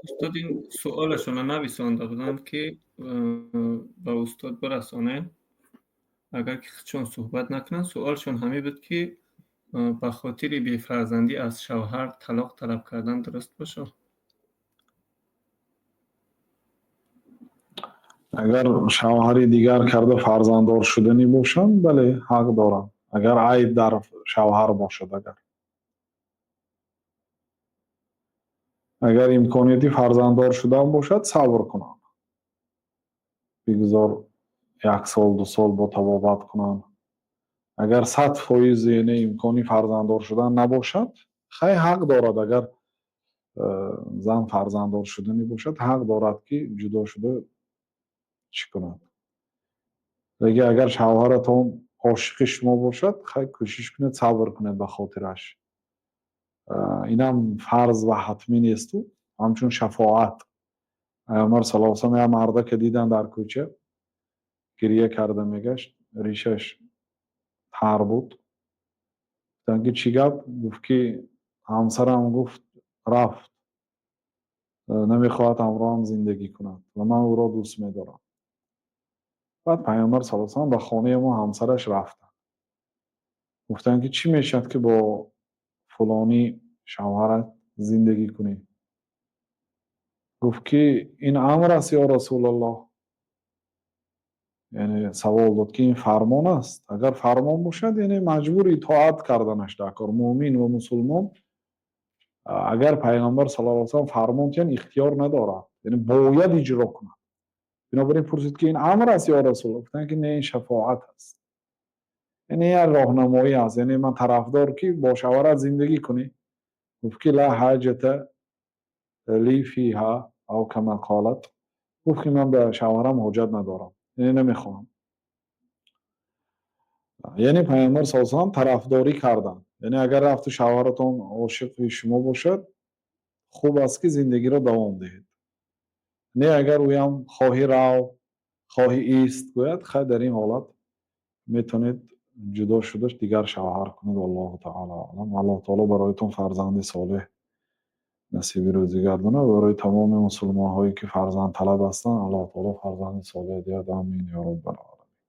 Устод, ин суолашонро нависонда буданд, ки ба устод бирасонем, агар ки худшон суҳбат накунанд. Суолшон ҳамин буд, ки ба хотири бефарзандӣ аз шавҳар талоқ талаб кардан дуруст бошад? Агар шавҳари дигар карда фарзанддор шуданӣ бошанд, бале, ҳақ доранд. Агар айб дар шавҳар бошад, агар имконияти фарзанддор шудан бошад, сабр кунанд. Бигзор як сол, 2 сол бо табобат кунанд. Агар 100%, яъне имкони фарзанддор шудан набошад, хай, ҳақ дорад. Агар зан фарзанддор шуданӣ бошад, ҳақ дорад, ки ҷудо шуда чӣ кунад. Лекин агар шавҳаратон ошиқи шумо бошад, хай, кӯшиш кунед, сабр кунед ба хотираш. Инам фарз ва ҳатмӣ несту, ҳамчун шафоат. Пайғамбар саллаллоҳу алайҳи васаллам як мардака дидан дар кӯча, гирья карда мегашт, ришаш тар буд. Гуфтанд, ки чӣ гап? Гуфт, ки ҳамсарам, гуфт, рафт, намехоҳад ҳамроҳам зиндагӣ кунад ва ман ӯро дӯст медорам. Баъд Пайғамбар саллаллоҳу алайҳи васаллам ба хонаи мо ҳамсараш рафтанд. Гуфтанд, ки чӣ мешавад, ки бо фулонӣ шавҳарат зиндагӣ кунӣ? Гуфт, ки ин амр аст, ё Расулаллоҳ? Яъне савол дод, ки ин фармон аст. Агар фармон бошад, яъне маҷбур итоат карданаш дар кор. Мӯмин ва мусулмон, агар Пайғамбар саллаллоҳу алайҳи васаллам фармон диҳанд, ихтиёр надорад, яъне бояд иҷро кунад. Бинобар ин пурсид, ки ин амр аст, ё Расулаллоҳ? Гуфтанд, ки не, ин шафоат аст, яъне як роҳнамоӣ аст, яъне ман тарафдор, ки бо шавҳарат зиндагӣ кунӣ. Гуфт, ки ла ҳаҷата ли фиҳа ав кама қолат. Гуфт, ки ман ба шавҳарам ҳоҷат надорам, яъне намехоҳам. Яъне Пайғамбар саллаллоҳу алайҳи васаллам тарафдорӣ карданд. Яъне агар рафту шавҳаратон ошиқи шумо бошад, хуб аст, ки зиндагиро давом диҳед. Не, агар ӯям хоҳӣ рав, хоҳӣ ист гӯяд, хай, дар ин ҳолат метавонед ҷудо шуда дигар шавҳар кунед. Валлоҳу таъала аълам. Аллоҳ таоло бароятон фарзанди солеҳ насиби рӯзӣ гардонад ва барои тамоми мусулмонҳое, ки фарзандталаб ҳастанд, Аллоҳ таоло фарзанди солеҳ диҳад. Амин ё роббал оламин.